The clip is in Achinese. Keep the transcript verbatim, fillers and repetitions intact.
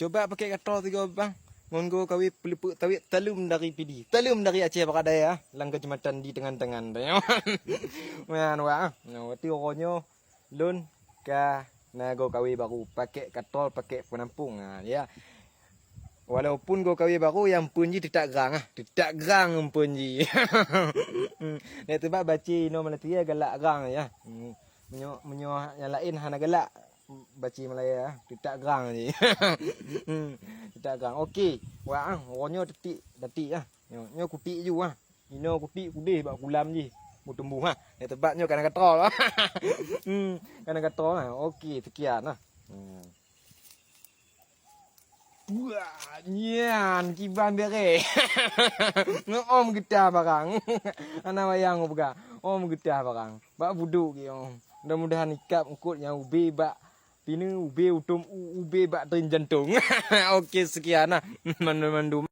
Coba pakai katrol tiga bang. Ngon go kawe peuleupeuk tawet taleuem dari Pidie. Taleuem dari Aceh Barat Daya. Lam keuceumatan di teungan-teungan. Nyan wah. Nah, watèe uroe nyoe lôn ka na go kawe baru. Pakai katrol, pakai penampung. Ha, ya. Walaupun go kawe baru, nyang peuen jih teutak grang ah. Teutak grang peuen jih. Nyan teubat baci inoe Malaysia galak grang ya. Hmm. Meunyoe, meunyoe nyang laén hana galak, baci Malaya, teutak grang jih. Hmm, teutak grang. Oke, wah, ah, uroe nyoe teutiek, teutiek ah. Nyoe, nyoe kutik ju ah. Inoe kutik kudeh bak kulam jih. Meutumbuh ah. Nyan teubat nyoe kana katrol. Hmm, kana katrol ah. Oke, sekian ah. Hmm. Wah, nyan kiban bereh. Om geutah barang. Hana wayang peugah. Om geutah barang. Bak budok geuh om. Mudah-mudahan ikab eungkot nyang ubé bak pineue, ubé utom u, ubé bak tren jantong. Oke, sekian lah. Mandum-mandum.